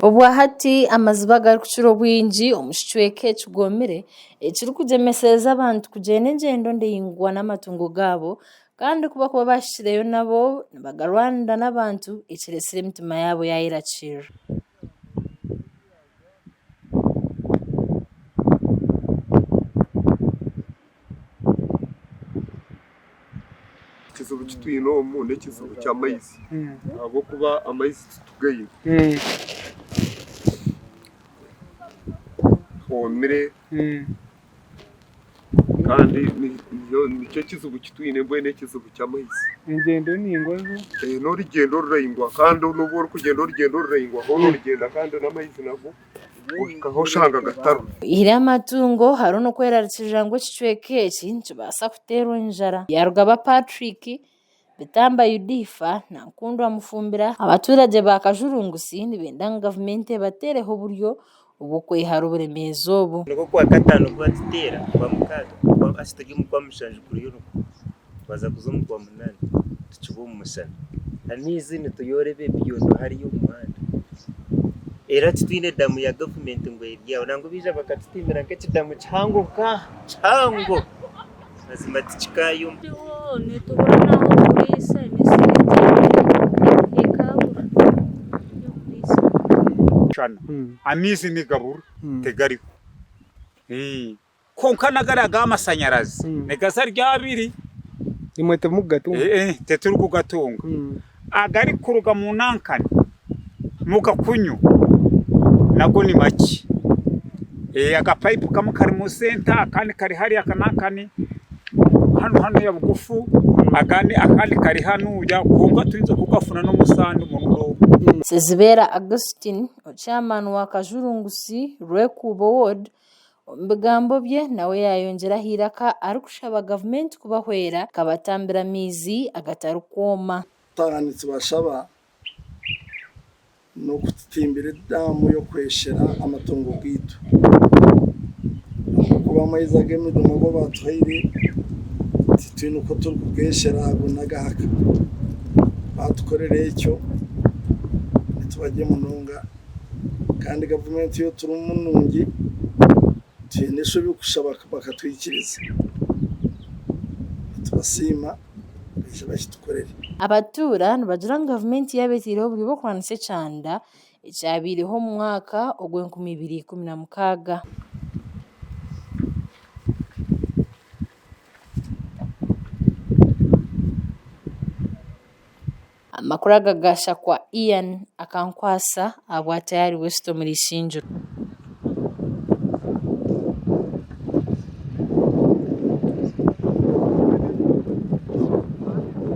Obwahati amaziba agarikukira obwingi omu kicweka ekigomire ekirikugyemesereza abantu kugyenda engyendo ndaingwa n'amatungo gaabo kandi ku barikuba bahikireyo nabo nibagarwanira n'abantu ekiretsire emitima yaabo yaayerakirira. Ekizibu eki twine omu n'ekizibu ky'amaizi ahabw'okuba amaizi titugaine. Hoomire kandi nikyo kizibu eki twine mbwenu ekizibu ky'amaizi. Engyendo ndaingwa zo? N'orugyendo ruraingwa kandi n'obu orikugyenda orugyendo ruraingwa hoona orugyenda kandi n'amaizi nago. Ohikaho oshanga gatariho. Oyihireho amatungo, hariho n'okwerarikirira ngu ekicweka eki nikibaasa kuteerwa enjara. Byarugaba Patrick, Bitamba Yudifa na Nkundwa Mufumbira, abaturage ba Kajurungusi nibenda ngu gavumenti ebateereho oburyo obw'okwehara oburemeezi obu. Nikwo Okwakataano kwatuteera, Okwamukaaga, hati turi omu Kwamushanju kuriyo nikwo twaza kuza omu Kwamunaana tukiba omu mushana. Amaizi nituyoora ebi ebyondo hariya omu muhanda. Era titwine damu ya gavumenti ngu eri aho. Nangwa baija bakatutiimira nk'ekidamu kihango nk'aha, kihango! Mazima tikikaayoma. Nitubura n'ah'okuriisa emisiri ekabura ey'okuriisa. Shana amaizi nigabura tigariho. Kwonka nagari ag'amashanyarazi nigaza ari abiri. Imwe timukugatunga? Eeh titurikugatunga. Agarikuruga mu nankani mugakunyu nago ni makye. Akapayipu kamwe karimu senta akandi kari hariya aka nankani hanu hanuya bugufu akandi kari hanuya kwonka tuyinza kugafuna n'omusande omurundi ogu. Sezibera Augustine, Chairman wa Kajurungusi Rwekuubo Ward, Omu bigambo bye nawe yaayongyera aha eiraka arikushaba gavumenti kubahwera ekabatambira amaizi agatarikwoma. Twaba nitubashaba n'okututimbira edaamu y'okweshera amatungo gaitu ahabw'okuba amaizi ag'emidumu agu baatuhaire titwine oku turikugeeshera ago n'agahaka. Baatukorera ekyo nituba gye munonga. Kandi gavumenti ei turimu nungi, twine eshobi kushaba bakatwikiriza. Nitubasiima baije bakitukorere. Abatuura nibagira ngu gavumenti yaaba eteireho oburyo bw'okurwanisa ekyanda ekyabaireho omu mwaka ogw'enkumi ibiri 16. Amakuru aga gaashakwa Ian Akankwasa ahabwa Tayari West omuri Isingiro.